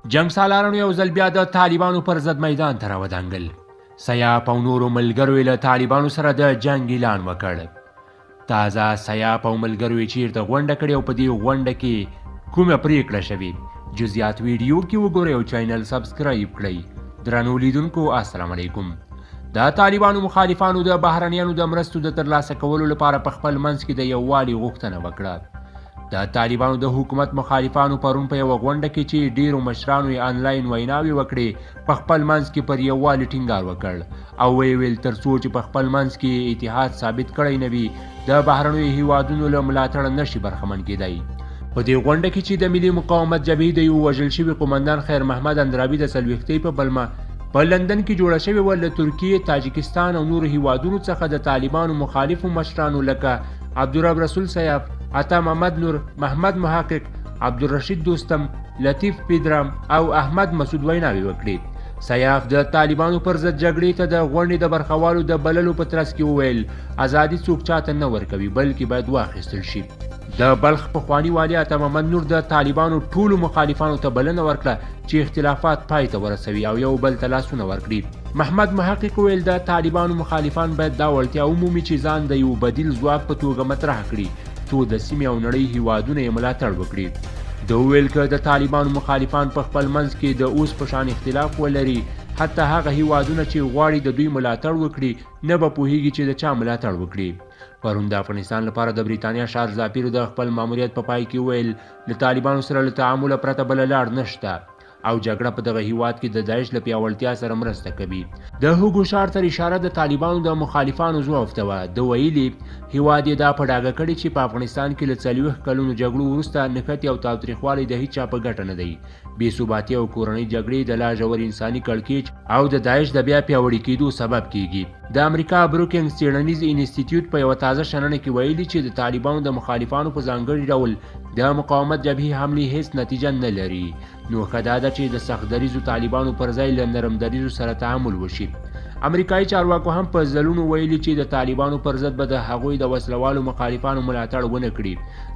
جنګسالارانو یو ځل بیا د طالبانو پر ضد میدان ته راودانګل. سیاف او نورو ملګرو یې له طالبانو سره د جنګ اعلان وکړ. تازه سیاف او ملګرو یې چیرته غونډه کړې او په دې غونډه کې کومه پریکړه شوې، جزئیات ویډیو کې وګورئ او چینل سبسکرایب کړئ. درنو لیدونکو السلام علیکم. د طالبانو مخالفانو د بهرنیانو د مرستو د ترلاسه کولو لپاره په خپل منځ کې د یووالي غوښتنه وکړه. د طالبانو د حکومت مخالفانو پرون په یوه غونډه کې چې ډیرو مشرانو یې انلاین ویناوې وکړې، په خپل منځ کې پر یووالي ټینګار وکړ او ویې ویل تر څو چې په خپل منځ کې یې اتحاد ثابت کړی نه وي، د بهرنیو هیوادونو له ملاتړ نه شي برخمن کېدای. په دې غونډه کې چې د ملي مقاومت جبهې د یو وژل شوي قومندان خیر محمد اندرابي د څلوېښتۍ په پلمه په لندن کې جوړه شوې وه، له ترکیې، تاجکستان او نورو هیوادونو څخه د طالبانو مخالفو مشرانو لکه عبدالرب رسول سیاف، عطا محمد نور، محمد محقق، عبدالرشید دوستم، لطیف پدرام او احمد مسعود ویناوې وکړې. سیاف د طالبانو پر ضد جګړې ته د غونډې د برخوالو د بللو په ترڅ کې وویل، ازادي څوک چاته نه ورکوي، بلکې باید واخیستل شي. د بلخ پخواني والي عطا محمد نور د طالبانو ټولو مخالفانو ته بلنه ورکړه چې اختلافات پای ته ورسوي او یو بل ته لاسونه ورکړي. محمد محقق وویل، د طالبانو مخالفان باید دا وړتیا ومومي چې ځان د یو بدیل ځواک په توګه مطرح کړي، څو د سیمې او نړۍ هیوادونه یې ملاتړ وکړي. ده وویل، که د طالبانو مخالفان په خپل منځ کې د اوس په شان اختلاف ولري، حتی هغه هیوادونه چې غواړي د دوی ملاتړ وکړي، نه به پوهیږي چې د چا ملاتړ وکړي. پرون د افغانستان لپاره د بریتانیا شار زاپیر د خپل ماموریت په پای کې وویل، له طالبانو سره له تعامله پرته بله لار نشته او جګړه په دغه هیواد کې د داعش له پیاوړتیا سره مرسته کوي. د هوګو شارتر اشاره د طالبانو د مخالفانو ضعف ته وه. ده ویلي، هیواد یې دا په ډاګه کړې چې په افغانستان کې له 40 کلونو جګړو وروسته نښتې او تاوتریخوالی د هیچا په ګټه نه دی. بې ثباتي او کورنۍ جګړې د لا ژور انساني کړکېچ او د داعش د بیا پیاوړي کېدو سبب کېږي. د امریکا بروکینګز څېړنیز انستیتیوت په یوه تازه شننه کې ویلي چې د طالبانو د مخالفانو په ځانګړي ډول د مقاومت جبهې حملې هېڅ نتیجه نه لري، نو ښه دا ده چې د سخت دریځو طالبانو پر ځای له نرم دریځو سره تعامل وشي. امریکایي چارواکو هم په ځلونو ویلي چې د طالبانو پر ضد به د هغوی د وسلوالو مخالفانو ملاتړ ونه کړي،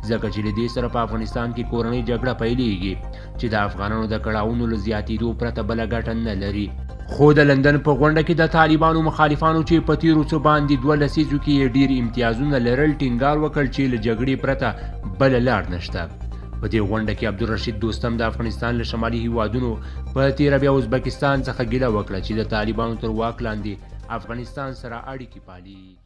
ځکه چې له دې سره په افغانستان کې کورنۍ جګړه پیلېږي چې د افغانانو د کړاوونو له زیاتېدو پرته بله ګټه نه لري. خو د لندن په غونډه کې د طالبانو مخالفانو چې په تیرو څه باندې 2 لسیزو کې یې ډیر امتیازونه لرل، ټینګار وکړ چې له جګړې پرته بله لار نشته. په دې غونډه کې عبدالرشید دوستم د افغانستان له شمالي هیوادونو په تیره بیا ازبکستان څخه ګیله وکړه چې د طالبانو تر واک لاندې افغانستان سره اړیکې پالي.